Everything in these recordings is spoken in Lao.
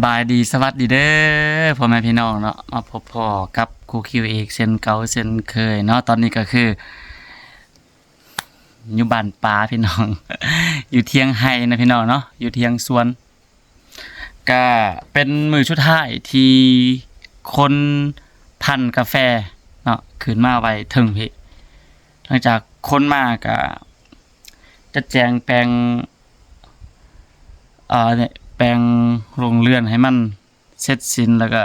ບາຍດີ ສະຫວັດດີເດີ ພໍ່ແມ່ພີ່ນ້ອງເນາະ, ມາພົບພໍ້ກັບຄູຄິວອີກເຊັ່ນເກົ່າເຊັ່ນເຄີຍເນາະ. ຕອນນີ້ກໍຄືຢູ່ບ້ານປ່າພີ່ນ້ອງ ຢູ່ທຽງໄຮ່ນະພີ່ນ້ອງເນາະ, ຢູ່ທຽງສວນ. ກະເປັນມື້ສຸດທ້າຍທີ່ຄົນພັນກາແຟເນາະ ຂຶ້ນມາໄວ້ເທິງພີ້. ຫຼັງຈາກຄົນມາກະຈັດແຈງແປງ ເອີ ແປງໂຮງເຮືອນໃຫ້ມັນເສັດສິ້ນ ແລ້ວກະ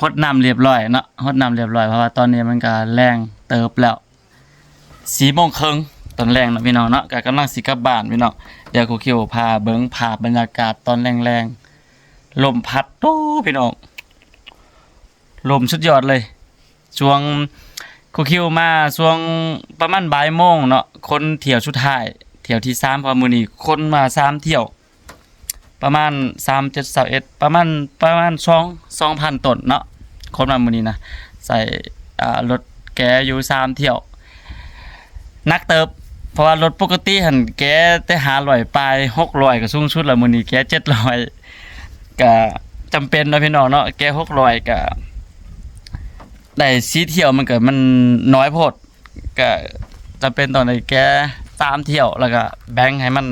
ຫົດນ້ຳລຽບລ້ອຍເນາະ, ຫົດນ້ຳລຽບລ້ອຍ ເພາະວ່າຕອນນີ້ມັນກະແລງເຕີບແລ້ວ ສີ່ໂມງເຄິ່ງຕອນແລງເນາະພີ່ນ້ອງເນາະ. ກະກຳລັງຊິກັບບ້ານພີ່ນ້ອງ, ດຽວຄູຄິວພາເບິ່ງພາບບັນຍາກາດຕອນແລງໆ. ລົມພັດ ໂອ້ ພີ່ນ້ອງ ລົມສຸດຍອດເລີຍ. ຊ່ວງຄູຄິວມາຊ່ວງປະມານບ່າຍໂມງເນາະ, ຄົນຖ້ຽວສຸດທ້າຍ ຖ້ຽວທີສາມ ເພາະວ່າມື້ນີ້ຄົນມາສາມຖ້ຽວ ປະມານສາມເຈັດ ຊາວເອັດ ປະມານ ປະມານສອງ ສອງພັນຕົ້ນເນາະ. ຄົນມາມື້ນີ້ນະ ໃຊ້ ອ່າ ລົດແກຢູ່ສາມຖ້ຽວ ໜັກເຕີບ ເພາະວ່າລົດປົກກະຕິຫັ້ນແກແຕ່ຫ້າຮ້ອຍປາຍ ຫົກຮ້ອຍກໍສູງສຸດແລ້ວ, ມື້ນີ້ແກເຈັດຮ້ອຍ ກະຈຳເປັນເນາະພີ່ນ້ອງເນາະ. ແກຫົກຮ້ອຍກະໄດ້ສີ່ຖ້ຽວ ມັນກະ ມັນໜ້ອຍໂພດ ກະຈຳເປັນຕ້ອງໄດ້ແກ່ສາມຖ້ຽວ ແລ້ວກະແບ່ງໃຫ້ມັນ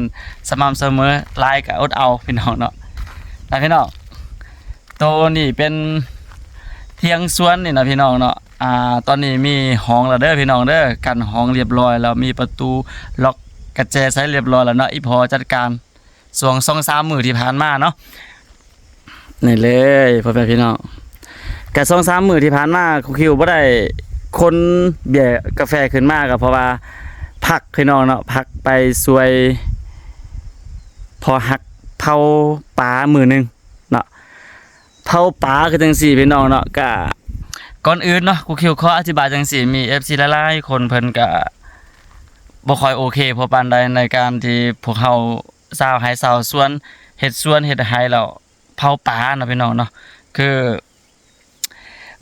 ສະໝ່ຳສະເໝີ, ຫຼາຍກະອົດເອົາພີ່ນ້ອງເນາະ. ນະພີ່ນ້ອງ ໂຕນີ້ເປັນທຽງສວນນີ້ນະພີ່ນ້ອງເນາະ. ອ່າ ຕອນນີ້ມີຫ້ອງແລ້ວເດີພີ່ນ້ອງເດີ, ກັ້ນຫ້ອງລຽບລ້ອຍແລ້ວ, ມີປະຕູ ລັອກ ກະແຈໃສ່ລຽບລ້ອຍແລ້ວເນາະ, ອີ່ພໍ່ຈັດການ ຊ່ວງສອງສາມມື້ທີ່ຜ່ານມາເນາະ. ນີ້ເລີຍ ພໍ່ແມ່ພີ່ນ້ອງ, ກະສອງສາມມື້ທີ່ຜ່ານມາ ຄູຄິວບໍ່ໄດ້ຂົນເບ້ຍກາແຟຂຶ້ນມາ ກໍເພາະວ່າພັກພີ່ນ້ອງເນາະ, ພັກໄປຊ່ວຍພໍ່ຮັກເຜົາປາມື້ໜຶ່ງເນາະ. ເຜົາປາຄືຈັ່ງຊີ້ພີ່ນ້ອງເນາະ, ກະ ກ່ອນອື່ນເນາະ ຄູຄິວຂໍອະທິບາຍຈັ່ງຊີ້, ມີເອັຟຊີຫຼາຍໆຄົນເພິ່ນກະບໍ່ຄ່ອຍໂອເຄພໍປານໃດ ໃນການທີ່ພວກເຮົາ ຊາວໄຮ່ຊາວສວນ ເຮັດສວນເຮັດໄຮ່ແລ້ວເຜົາປາເນາະພີ່ນ້ອງເນາະ. ຄື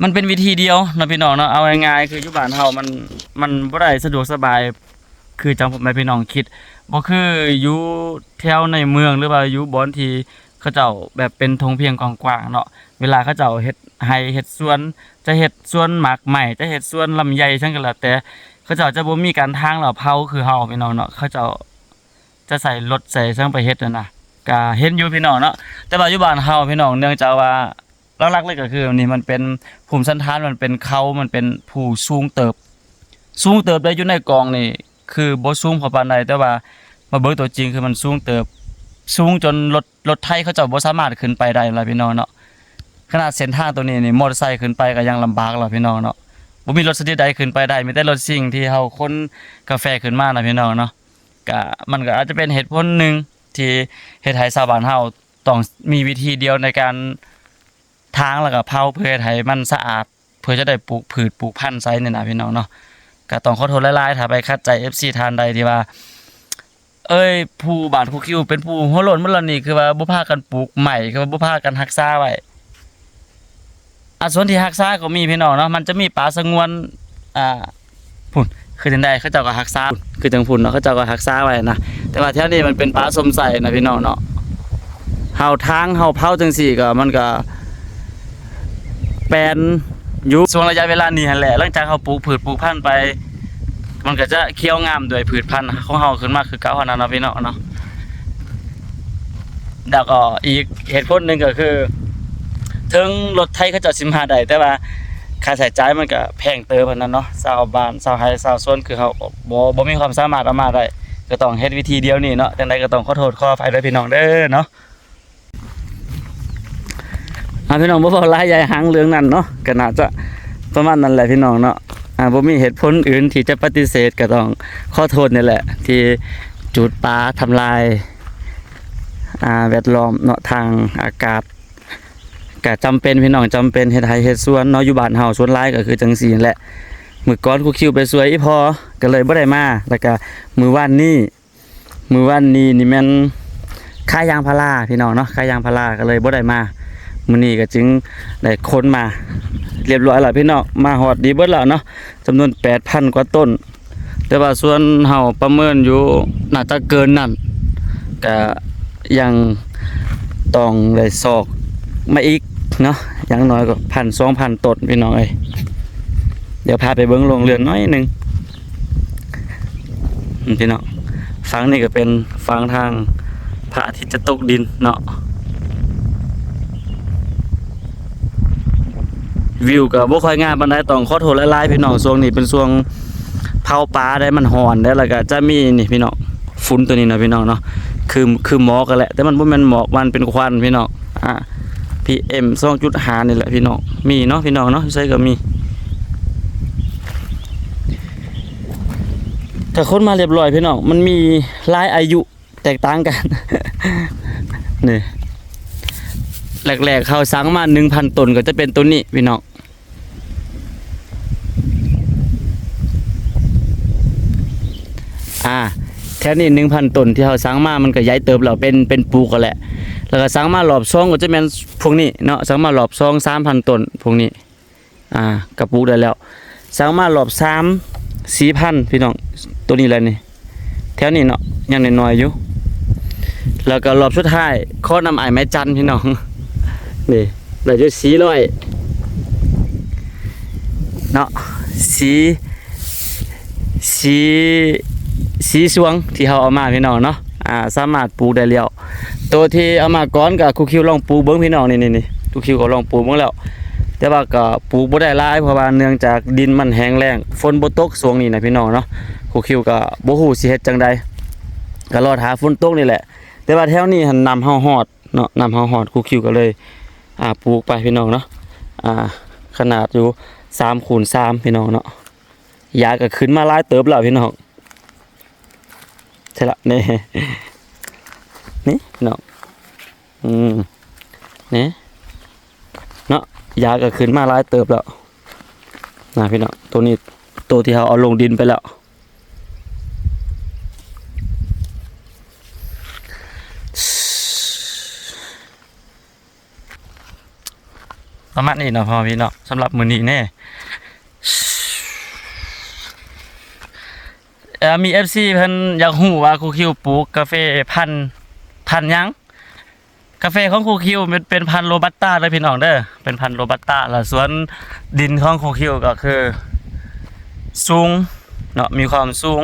ມັນເປັນວິທີດຽວເນາະພີ່ນ້ອງເນາະ, ເອົາງ່າຍໆ ຄືຢູ່ບ້ານເຮົາມັນ ມັນບໍ່ໄດ້ສະດວກສະບາຍຄືຈັ່ງພໍ່ແມ່ພີ່ນ້ອງຄິດ, ບໍ່ຄືຢູ່ແຖວໃນເມືອງ ຫຼືວ່າຢູ່ບ່ອນທີ່ເຂົາເຈົ້າແບບເປັນທົ່ງພຽງກວ້າງໆເນາະ. ເວລາເຂົາເຈົ້າເຮັດໄຮ່ເຮັດສວນ ຈະເຮັດສວນໝາກໄມ້ ຈະເຮັດສວນລຳໄຍ ຫຍັງກໍແລ້ວແຕ່ ເຂົາເຈົ້າຈະບໍ່ມີການທາງແລ້ວເຜົາຄືເຮົາພີ່ນ້ອງເນາະ, ເຂົາເຈົ້າ ຈະໃສ່ລົດໃສ່ຫຍັງໄປເຮັດຫັ້ນນະ ກະເຫັນຢູ່ພີ່ນ້ອງເນາະ. ແຕ່ວ່າຢູ່ບ້ານເຮົາພີ່ນ້ອງ ເນື່ອງຈາກວ່າຫຼັກໆເລີຍກໍຄືນີ້ມັນເປັນພູມສັນຖານ ມັນເປັນເຂົາ ມັນເປັນພູສູງເຕີບ ສູງເຕີບເດ້. ຢູ່ໃນກ້ອງນີ້ຄືບໍ່ສູງພໍປານໃດ ແຕ່ວ່າມາເບິ່ງຕົວຈິງຄືມັນສູງເຕີບ ສູງຈົນລົດ ລົດໄຖເຂົາເຈົ້າບໍ່ສາມາດຂຶ້ນໄປໄດ້ລະພີ່ນ້ອງເນາະ. ຂະໜາດເສັ້ນທາງຕົວນີ້ນີ້ ມໍເຕີໄຊຂຶ້ນໄປກໍຍັງລຳບາກລະພີ່ນ້ອງເນາະ, ບໍ່ມີລົດຊະນິດໃດຂຶ້ນໄປໄດ້ ມີແຕ່ລົດຊິງທີ່ເຮົາຂົນກາແຟຂຶ້ນມານະພີ່ນ້ອງເນາະ. ກະ ມັນກໍອາດຈະເປັນເຫດຜົນໜຶ່ງທີ່ເຮັດໃຫ້ຊາວບ້ານເຮົາຕ້ອງມີວິທີດຽວໃນການຖາງ ແລ້ວກໍເຜົາ ເພື່ອເຮັດໃຫ້ມັນສະອາດ ເພື່ອຈະໄດ້ປູກພືດປູກພັນໃສ່ນີ້ນະພີ່ນ້ອງເນາະ. ກໍຕ້ອງຂໍໂທດຫຼາຍໆ ຖ້າໄປຂັດໃຈເອັຟຊີທ່ານໃດທີ່ວ່າ ເອີຍ ຜູ້ບ້ານຄູຄິວເປັນຜູ້ຫົວໂລ້ນໝົດລະນີ້ ຄືວ່າບໍ່ພາກັນປູກໄມ້ ຄືວ່າບໍ່ພາກັນຮັກສາໄວ້. ອາ ສ່ວນທີ່ຮັກສາກໍມີພີ່ນ້ອງເນາະ, ມັນຈະມີປ່າສະຫງວນ ອ່າ ພຸ້ນ ຄືຈັ່ງໃດເຂົາເຈົ້າກໍຮັກສາ ຄືຈັ່ງພຸ້ນເນາະ ເຂົາເຈົ້າກໍຮັກສາໄວ້ນະ. ແຕ່ວ່າແຖວນີ້ມັນເປັນປ່າຊົມໄຊນະພີ່ນ້ອງເນາະ, ເຮົາຖາງເຮົາເຜົາຈັ່ງຊີ້ກໍ ມັນກໍແປນຢູ່ ຊ່ວງໄລຍະເວລານີ້ຫັ້ນແຫຼະ. ຫຼັງຈາກເຮົາປູກພືດປູກພັນໄປ ມັນກໍຈະຂຽວງາມດ້ວຍພືດພັນຂອງເຮົາຂຶ້ນມາຄືເກົ່າຫັ້ນນະເນາະພີ່ນ້ອງເນາະ. ແລ້ວກໍອີກເຫດຜົນໜຶ່ງກໍຄື ເຖິງລົດໄຖເຂົາເຈົ້າຊິມາໄດ້ ແຕ່ວ່າຄ່າໃຊ້ຈ່າຍມັນກໍແພງເຕີບຫັ້ນນະເນາະ, ຊາວບ້ານຊາວໄຮ່ຊາວສວນຄືເຮົາກໍບໍ່ ບໍ່ມີຄວາມສາມາດເອົາມາໄດ້ ກໍຕ້ອງເຮັດວິທີດຽວນີ້ເນາະ. ຈັ່ງໃດກໍຕ້ອງຂໍໂທດຂໍອະໄພເດີພີ່ນ້ອງເດີເນາະ. ອ່າ ພີ່ນ້ອງ ບໍ່ເວົ້າຫຼາຍຢາຍຫາງເລື່ອງນັ້ນເນາະ, ກໍໜ້າຈະປະມານນັ້ນແຫຼະພີ່ນ້ອງເນາະ. ອ່າ ບໍ່ມີເຫດຜົນອື່ນທີ່ຈະປະຕິເສດ, ກໍຕ້ອງຂໍໂທດນີ້ແຫຼະ ທີ່ຈູດປ່າທຳລາຍ ອ່າ ແວດລ້ອມເນາະ, ທາງອາກາດ ກະຈຳເປັນພີ່ນ້ອງ, ຈຳເປັນເຮັດໄຮ່ເຮັດສວນເນາະ. ຢູ່ບ້ານເຮົາສ່ວນຫຼາຍກໍຄືຈັ່ງຊີ້ແຫຼະ. ມື້ກ່ອນຄູຄິວໄປຊ່ວຍອີ່ພໍ່ ກໍເລີຍບໍ່ໄດ້ມາ, ແລ້ວກະມື້ວານນີ້ ມື້ວານນີ້ນີ້ແມ່ນຂາຍຢາງພາລາພີ່ນ້ອງເນາະ, ຂາຍຢາງພາລາກໍເລີຍບໍ່ໄດ້ມາ. ມື້ນີ້ກໍຈຶ່ງໄດ້ຂົນມາລຽບລ້ອຍແລ້ວພີ່ນ້ອງ, ມາຮອດດີເບິດແລ້ວເນາະ, ຈຳນວນແປດພັນກວ່າຕົ້ນ. ແຕ່ວ່າສ່ວນເຮົາປະເມີນຢູ່ໜ້າຈະເກີນນັ້ນ, ກະຍັງ ຕ້ອງໄດ້ຊອກມາອີກເນາະ ຢ່າງໜ້ອຍກໍພັນສອງພັນຕົ້ນພີ່ນ້ອງເອີຍ. ດຽວພາໄປເບິ່ງໂລງເຮືອນໜ້ອຍໜຶ່ງພີ່ນ້ອງ. ຝັ່ງນີ້ກໍເປັນຝັ່ງທາງພະອາທິດຈະຕົກດິນເນາະ. ວິວກໍບໍ່ຄ່ອຍງາມປານໃດ ຕ້ອງຂໍໂທດຫຼາຍໆພີ່ນ້ອງ. ຊ່ວງນີ້ເປັນຊ່ວງເຜົາປ່າໄດ໋ ມັນຮ້ອນໄດ໋ ແລ້ວກໍຈະມີນີ້ພີ່ນ້ອງ ຝຸ່ນຕົວນີ້ເນາະພີ່ນ້ອງເນາະ ຄື ຄືໝອກຫັ້ນແຫຼະ ແຕ່ມັນບໍ່ແມ່ນໝອກ ມັນເປັນຄວັນພີ່ນ້ອງ. ອາ ພີເອັມສອງຈຸດຫ້ານີ້ແຫຼະພີ່ນ້ອງ ມີເນາະພີ່ນ້ອງເນາະ ຢູ່ໃສກໍມີ. ຖ້າຄົນມາລຽບຮ້ອຍພີ່ນ້ອງ ມັນມີຫຼາຍອາຍຸ ແຕກຕ່າງກັນ ນີ້ ແລກໆເຮົາສັ່ງມາໜຶ່ງພັນຕົ້ນ ກໍຈະເປັນໂຕນີ້ພີ່ນ້ອງ. ອາ ແຖວນີ້ໜຶ່ງພັນຕົ້ນທີ່ເຮົາສັ່ງມາ ມັນກໍໃຫຍ່ເຕີບແລ້ວ ເປັນ ເປັນປູກຫັ້ນແຫຼະ. ແລ້ວກໍສັ່ງມາລອບສອງ ກໍຈະແມ່ນພວກນີ້ເນາະ ສັ່ງມາລອບສອງ ສາມພັນຕົ້ນພວກນີ້. ອາ ກະປູກໄດ້ແລ້ວ. ສັ່ງມາລອບສາມ ສີ່ພັນ ພີ່ນ້ອງ ໂຕນີ້ແຫຼະນີ້ ແຖວນີ້ເນາະ ຍັງນ້ອຍໆຢູ່. ແລ້ວກໍລອບສຸດທ້າຍ ຂໍນຳອ້າຍໄມ້ຈັນພີ່ນ້ອງ ນີ້ ໄດ້ຢູ່ສີ່ຮ້ອຍເນາະ ສີ່ ສີ່ ສີ່ຊ່ວງທີ່ເຮົາເອົາມາພີ່ນ້ອງເນາະ. ອາ ສາມາດປູກໄດ້ແລ້ວ. ໂຕທີ່ເອົາມາກ່ອນກໍຄູຄິວລອງປູກເບິ່ງພີ່ນ້ອງ ນີ້ໆໆ ຄູຄິວກໍລອງປູກເບິ່ງແລ້ວ ແຕ່ວ່າກໍປູກບໍ່ໄດ້ຫຼາຍ ເພາະວ່າເນື່ອງຈາກດິນມັນແຫ້ງແລ້ງ ຝົນບໍ່ຕົກຊ່ວງນີ້ນະພີ່ນ້ອງເນາະ. ຄູຄິວກໍບໍ່ຮູ້ຊິເຮັດຈັ່ງໃດ ກໍລໍຖ້າຝົນຕົກນີ້ແຫຼະ. ແຕ່ວ່າແຖວນີ້ຫັ້ນນ້ຳເຮົາຮອດເນາະ ນ້ຳເຮົາຮອດ ຄູຄິວກໍເລີຍ ອາ ປູກໄປພີ່ນ້ອງເນາະ. ອາ ຂະໜາດຢູ່ສາມຄູນສາມພີ່ນ້ອງເນາະ ຢາກໍຂຶ້ນມາຫຼາຍເຕີບແລ້ວພີ່ນ້ອງ. ໃຊ່ລະ ນີ້ ນີ້ພີ່ນ້ອງ ອືມ ນີ້ເນາະ ຢາກໍຂຶ້ນມາຫຼາຍເຕີບແລ້ວນະພີ່ນ້ອງ. ໂຕນີ້ ໂຕທີ່ເຮົາເອົາລົງດິນໄປແລ້ວ ປະມານນີ້ເນາະພໍ່ແມ່ພີ່ນ້ອງ ສຳລັບມື້ນີ້ແນ່. ເອີ ມີເອັຟຊີເພິ່ນຢາກຮູ້ວ່າຄູຄິວປູກກາເຟພັນ ພັນຫຍັງ? ກາເຟຂອງຄູຄິວເປັນ ເປັນພັນໂຣບັດຕາເດີພີ່ນ້ອງເດີ ເປັນພັນໂຣບັດຕາ. ແລ້ວສວນດິນຂອງຄູຄິວກໍຄືສູງເນາະ ມີຄວາມສູງ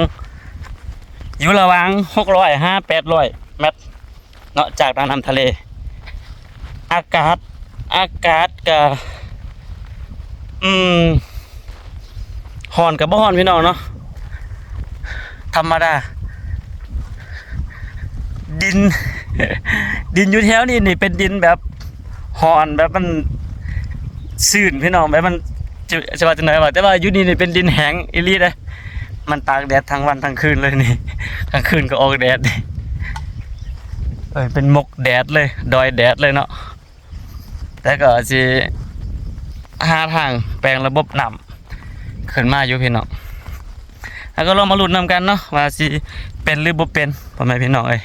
ຢູ່ລະຫວ່າງຫົກຮ້ອຍຫາແປດຮ້ອຍແມັດ ເນາະ ຈາກໜ້ານ້ຳທະເລ. ອາກາດ ອາກາດກະ ອືມ ຮ້ອນກະບໍ່ຮ້ອນພີ່ນ້ອງເນາະ ທຳມະດາ. ດິນ ດິນຢູ່ແຖວນີ້ນີ້ເປັນດິນແບບຮ້ອນ ແບບມັນຊື້ນພີ່ນ້ອງ ແບບມັນ ຈະ ຈະວ່າຈັ່ງໃດວະ ແຕ່ວ່າຢູ່ນີ້ນີ້ເປັນດິນແຫ້ງອີ່ຫຼີເດ້. ມັນຕາກແດດທັງວັນທັງຄືນເລີຍນີ້ ກາງຄືນກໍອອກແດດ ເອີຍ ເປັນໝົກແດດເລີຍ ດອຍແດດເລີຍເນາະ. ແຕ່ກໍຊິຫາທາງແປງລະບົບນ້ຳຂຶ້ນມາຢູ່ພີ່ນ້ອງ. ເຮົາກໍລອງມາລຸ້ນນຳກັນເນາະ ວ່າຊິເປັນຫຼືບໍ່ເປັນ ພໍ່ແມ່ພີ່ນ້ອງເອີຍ.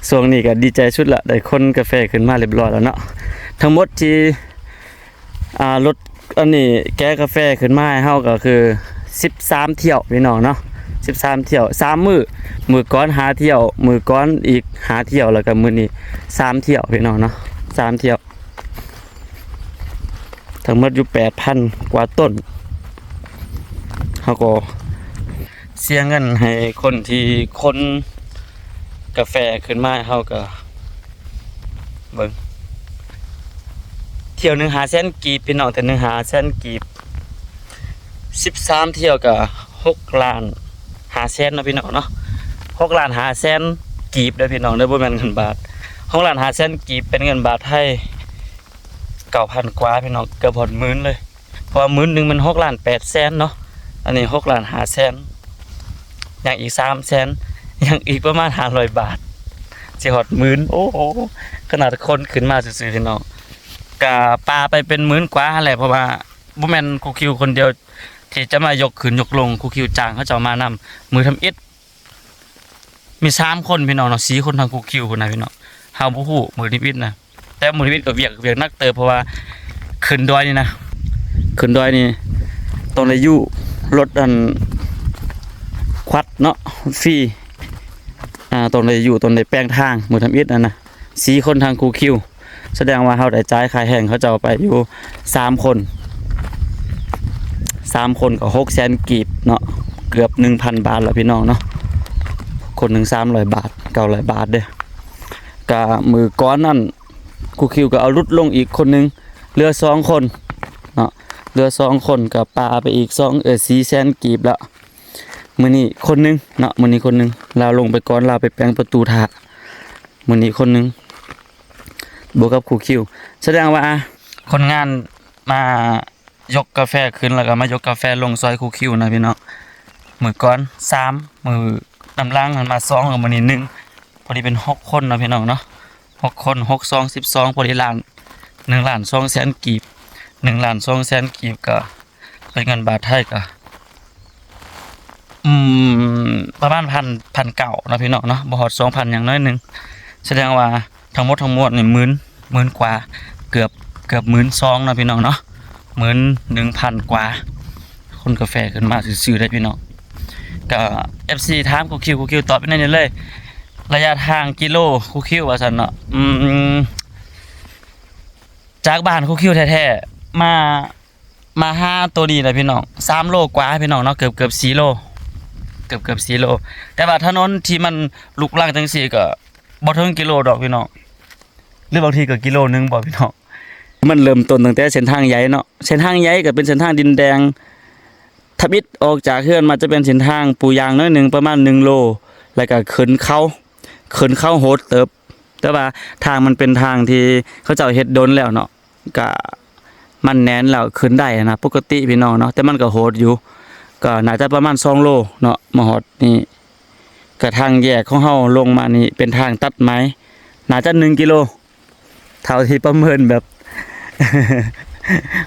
ຊ່ວງນີ້ກໍດີໃຈສຸດລະ ໄດ້ຂົນກາແຟຂຶ້ນມາລຽບຮ້ອຍແລ້ວເນາະ. ທັງໝົດທີ່ ອ່າ ລົດອັນນີ້ແກະກາແຟຂຶ້ນມາໃຫ້ເຮົາກໍຄືສິບສາມຖ້ຽວພີ່ນ້ອງເນາະ ສິບສາມຖ້ຽວ ສາມມື້. ມື້ກ່ອນຫ້າຖ້ຽວ ມື້ກ່ອນອີກຫ້າຖ້ຽວ ແລ້ວກໍມື້ນີ້ສາມຖ້ຽວພີ່ນ້ອງເນາະ ສາມຖ້ຽວ. ທັງໝົດຢູ່ແປດພັນກວ່າຕົ້ນ ເຮົາກໍເສຍເງິນໃຫ້ຄົນທີ່ຂົນກາແຟຂຶ້ນມາໃຫ້ເຮົາ ກໍເບິ່ງ ຖ້ຽວໜຶ່ງຫ້າແສນກີບພີ່ນ້ອງ ຖ້ຽວໜຶ່ງຫ້າແສນກີບ ສິບສາມຖ້ຽວກໍຫົກລ້ານຫ້າແສນເນາະພີ່ນ້ອງເນາະ ຫົກລ້ານຫ້າແສນກີບເດີພີ່ນ້ອງເດີ ບໍ່ແມ່ນເງິນບາດ ຫົກລ້ານຫ້າແສນກີບ ເປັນເງິນບາດໄທ ເກົ້າພັນກວ່າພີ່ນ້ອງ ເກືອບຮອດໝື່ນເລີຍ ເພາະວ່າໝື່ນໜຶ່ງມັນຫົກລ້ານແປດແສນເນາະ ອັນນີ້ຫົກລ້ານຫ້າແສນ ຍັງອີກສາມແສນ ຍັງອີກປະມານຫ້າຮ້ອຍບາດ ຊິຮອດໝື່ນ. ໂອ້ໂຫ ຂະໜາດຂົນຂຶ້ນມາຊື່ໆ ພີ່ນ້ອງ ກະປາໄປເປັນໝື່ນກວ່າຫັ້ນແຫຼະ ເພາະວ່າບໍ່ແມ່ນຄູຄິວຄົນດຽວທີ່ຈະມາຍົກຂຶ້ນຍົກລົງ ຄູຄິວຈ້າງເຂົາເຈົ້າມານຳ ມື້ທຳອິດ ມີສາມຄົນພີ່ນ້ອງເນາະ ສີ່ຄົນທາງຄູຄິວພຸ້ນນະພີ່ນ້ອງ ເຮົາບໍ່ຮູ້ມື້ທຳອິດນະ ແຕ່ມື້ທຳອິດກໍວຽກ ວຽກໜັກເຕີບ ເພາະວ່າຂຶ້ນດອຍນີ້ນະ ຂຶ້ນດອຍນີ້ຕ້ອງໄດ້ຢູ່ລົດອັນຄວັດເນາະ ຟຣີ ອ່າ ຕ້ອງໄດ້ຢູ່ ຕ້ອງໄດ້ແປງທາງ ມື້ທຳອິດນັ້ນນະ ສີ່ຄົນທາງຄູຄິວ ສະແດງວ່າເຮົາໄດ້ຈ່າຍຄ່າແຮງເຂົາເຈົ້າໄປຢູ່ສາມຄົນ ສາມຄົນກໍຫົກແສນກີບເນາະ ເກືອບໜຶ່ງພັນບາດແລ້ວພີ່ນ້ອງເນາະ ຄົນໜຶ່ງສາມຮ້ອຍບາດ ເກົ້າຮ້ອຍບາດເດ້. ກະມື້ກ່ອນນັ້ນຄູຄິວກໍເອົາຫຼຸດລົງອີກຄົນໜຶ່ງ ເຫຼືອສອງຄົນເນາະ ເຫຼືອສອງຄົນກໍປາໄປອີກສອງ ເອີ ສີ່ແສນກີບລະ. ມື້ນີ້ຄົນໜຶ່ງເນາະ ມື້ນີ້ຄົນໜຶ່ງ ລາວລົງໄປກ່ອນ ລາວໄປແປງປະຕູຖ້າ. ມື້ນີ້ຄົນໜຶ່ງ ບວກກັບຄູຄິວ ສະແດງວ່າຄົນງານມາຍົກກາແຟຂຶ້ນ ແລ້ວກໍມາຍົກກາແຟລົງຊ່ອຍຄູຄິວນະພີ່ນ້ອງ. ມື້ກ່ອນສາມ ມື້ນຳຫຼັງຫັ້ນມາສອງ ແລ້ວມື້ນີ້ໜຶ່ງ ພໍດີເປັນຫົກຄົນເນາະພີ່ນ້ອງເນາະ ຫົກຄົນ ຫົກສອງສິບສອງ ພໍດີລ້ານ ໜຶ່ງລ້ານສອງແສນກີບ ໜຶ່ງລ້ານສອງແສນກີບກໍ ເປັນເງິນບາດໄທກໍ ອືມ ປະມານພັນ ພັນເກົ້າເນາະພີ່ນ້ອງເນາະ ບໍ່ຮອດສອງພັນຫຍັງ ໜ້ອຍໜຶ່ງ. ສະແດງວ່າທັງໝົດທັງມວນນີ້ໝື່ນ ໝື່ນກວ່າ ເກືອບ ເກືອບໝື່ນສອງເນາະພີ່ນ້ອງເນາະ ໝື່ນໜຶ່ງພັນກວ່າ. ຄົນກາແຟຂຶ້ນມາຊື່ໆເດ້ພີ່ນ້ອງ. ກໍ ເອັຟຊີ ຖາມຄູຄິວ ຄູຄິວຕອບຢູ່ໃນນີ້ເລີຍ ໄລຍະທາງກິໂລຄູຄິວວ່າຊັ້ນເນາະ. ອືມ ຈາກບ້ານຄູຄິວແທ້ໆ ມາ ມາຫາໂຕນີ້ແຫຼະພີ່ນ້ອງ ສາມໂລກວ່າພີ່ນ້ອງເນາະ ເກືອບ ເກືອບສີ່ໂລ ເກືອບ ເກືອບສີ່ໂລ. ແຕ່ວ່າຖະໜົນທີ່ມັນລຸກລັງຈັ່ງຊີ້ກໍບໍ່ເຖິງກິໂລດອກພີ່ນ້ອງ ຫຼືບາງທີກໍກິໂລໜຶ່ງບໍ່ພີ່ນ້ອງ. ມັນເລີ່ມຕົ້ນຕັ້ງແຕ່ເສັ້ນທາງໃຫຍ່ເນາະ ເສັ້ນທາງໃຫຍ່ກໍເປັນເສັ້ນທາງດິນແດງ ທຳອິດອອກຈາກເຮືອນມາຈະເປັນເສັ້ນທາງປູຢາງໜ້ອຍໜຶ່ງ ປະມານໜຶ່ງໂລ ແລ້ວກໍຂຶ້ນເຂົາ ຂຶ້ນເຂົາໂຫດເຕີບ. ແຕ່ວ່າທາງມັນເປັນທາງທີ່ເຂົາເຈົ້າເຮັດດົນແລ້ວເນາະ ກະມັນແໜ້ນແລ້ວຂຶ້ນໄດ້ນະ ປົກກະຕິພີ່ນ້ອງເນາະ ແຕ່ມັນກໍໂຫດຢູ່ ກໍໜ້າຈະປະມານສອງໂລເນາະ. ມາຮອດນີ້ກະທາງແຍກຂອງເຮົາລົງມານີ້ເປັນທາງຕັດໃໝ່ ໜ້າຈະໜຶ່ງກິໂລ ເທົ່າທີ່ປະເມີນແບບ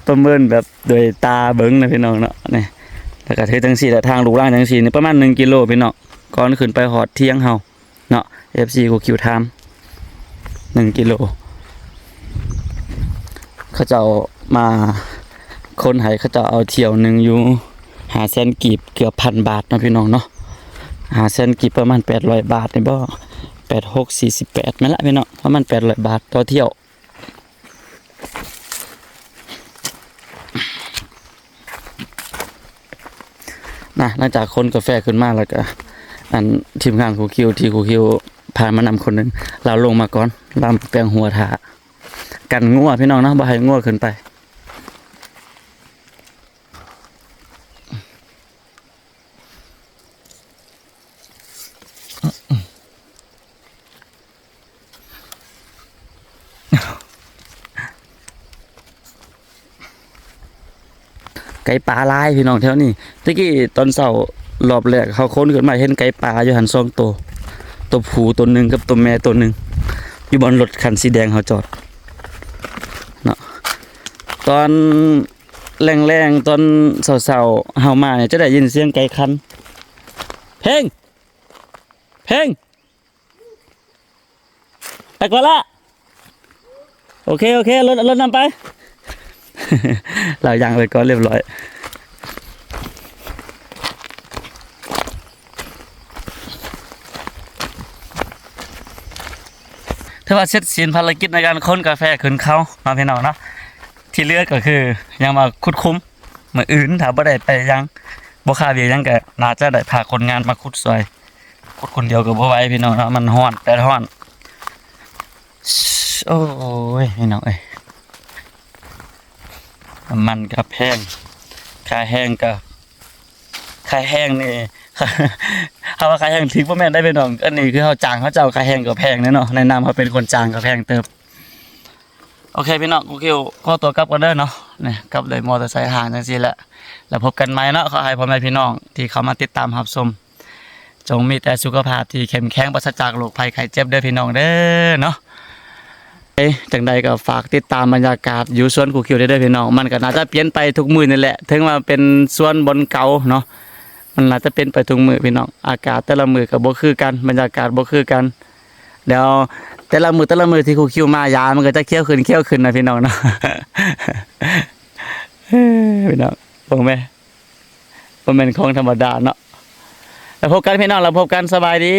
ປະເມີນແບບໂດຍຕາເບິ່ງນະພີ່ນ້ອງເນາະ. ນີ້ ແລ້ວກໍຖືຈັ່ງຊີ້ແຫຼະ ທາງລູກລັງຈັ່ງຊີ້ນີ້ປະມານໜຶ່ງກິໂລພີ່ນ້ອງ ກ່ອນຂຶ້ນໄປຮອດຖຽງເຮົາ ເນາະ ເອັຟຊີ ຄູຄິວຖາມ ໜຶ່ງກິໂລ ເຂົາເຈົ້າມາຄົ້ນໃຫ້ ເຂົາເຈົ້າເອົາຖ້ຽວໜຶ່ງຢູ່ຫ້າແສນກີບ ເກືອບພັນບາດເນາະພີ່ນ້ອງເນາະ ຫ້າແສນກີບ ປະມານແປດຮ້ອຍບາດນີ້ບໍ່ ແປດຫົກສີ່ສິບແປດ ແມ່ນລະພີ່ນ້ອງ ປະມານແປດຮ້ອຍບາດຕໍ່ຖ້ຽວ. ນະ ຫຼັງຈາກຂົນກາແຟຂຶ້ນມາແລ້ວກະ ອັນ ທີມງານຄູຄິວ ທີ່ຄູຄິວພາມານຳຄົນໜຶ່ງ ລາວລົງມາກ່ອນ ລາວແປງຫົວຖ້າ ກັນງົວພີ່ນ້ອງເນາະ ບໍ່ໃຫ້ງົວຂຶ້ນໄປ. ໄກ່ປ່າຫຼາຍພີ່ນ້ອງແຖວນີ້. ແຕ່ກີ້ຕອນເຊົ້າລອບແລກເຮົາຂົນຂຶ້ນມາເຫັນໄກ່ປ່າຢູ່ຫັ້ນສອງໂຕ ໂຕຜູ້ໂຕໜຶ່ງກັບໂຕແມ່ໂຕໜຶ່ງ ຢູ່ບ່ອນລົດຄັນສີແດງເຮົາຈອດເນາະ. ຕອນແລງໆ ຕອນເຊົ້າໆ ເຮົາມານີ້ຈະໄດ້ຍິນສຽງໄກ່ຂັນ ເພງ ເພງ ໄປກ່ອນລະ ໂອເຄ ໂອເຄ ລົດ ລົດນຳໄປ ລາວຍ່າງໄປກ່ອນລຽບຮ້ອຍ. ຖືວ່າເສັດສິ້ນພາລະກິດໃນການຂົນກາແຟຂຶ້ນເຂົາເນາະ ພີ່ນ້ອງເນາະ. ທີ່ເຫຼືອກໍຄືຍັງມາຂຸດຂຸມ ມື້ອື່ນຖ້າບໍ່ໄດ້ໄປຫຍັງ ບໍ່ຄາວຽກຫຍັງ ກໍໜ້າຈະໄດ້ພາຄົນງານມາຂຸດຊ່ອຍ. ຂຸດຄົນດຽວກໍບໍ່ໄຫວພີ່ນ້ອງເນາະ ມັນຮ້ອນ ແດດຮ້ອນ. ໂອ້ຍ ພີ່ນ້ອງເອີຍ ນ້ຳມັນກໍແພງ ຄ່າແຮງກໍ ຄ່າແຮງນີ້ ເຮົາວ່າຄ່າແຮງຖືກບໍ່ແມ່ນໄດ໋ພີ່ນ້ອງ ອັນນີ້ຄືເຮົາຈ້າງເຂົາເຈົ້າ ຄ່າແຮງກໍແພງແດ່ເນາະ ໃນນາມເຮົາເປັນຄົນຈ້າງກໍແພງເຕີບ. ໂອເຄພີ່ນ້ອງ ຄູຄິວຂໍຕົວກັບກ່ອນເດີເນາະ ນີ້ກັບໂດຍມໍເຕີໄຊຮ່າງຈັ່ງຊີ້ແຫຼະ ແລ້ວພົບກັນໃໝ່ເນາະ. ຂໍໃຫ້ພໍ່ແມ່ພີ່ນ້ອງທີ່ເຂົ້າມາຕິດຕາມຮັບຊົມ ຈົ່ງມີແຕ່ສຸຂະພາບທີ່ເຂັ້ມແຂງ ປາສະຈາກໂລກໄພໄຂ້ເຈັບເດີພີ່ນ້ອງເດີເນາະ. ເອີ ຈັ່ງໃດກໍຝາກຕິດຕາມບັນຍາກາດຢູ່ສວນຄູຄິວໄດ້ເດີພີ່ນ້ອງ. ມັນກໍໜ້າຈະປ່ຽນໄປທຸກມື້ນີ້ແຫຼະ ເຖິງວ່າເປັນສວນບ່ອນເກົ່າເນາະ ມັນໜ້າຈະປ່ຽນໄປທຸກມື້ພີ່ນ້ອງ. ອາກາດແຕ່ລະມື້ກໍບໍ່ຄືກັນ ບັນຍາກາດບໍ່ຄືກັນ. ແລ້ວແຕ່ລະມື້ ແຕ່ລະມື້ທີ່ຄູຄິວມາ ຢາມັນກໍຈະຂຽວຂຶ້ນ ຂຽວຂຶ້ນນະພີ່ນ້ອງເນາະ. ພີ່ນ້ອງເບິ່ງແມ ບໍ່ແມ່ນຂອງທຳມະດາເນາະ. ແລ້ວພົບກັນພີ່ນ້ອງ ແລ້ວພົບກັນ ສະບາຍດີ.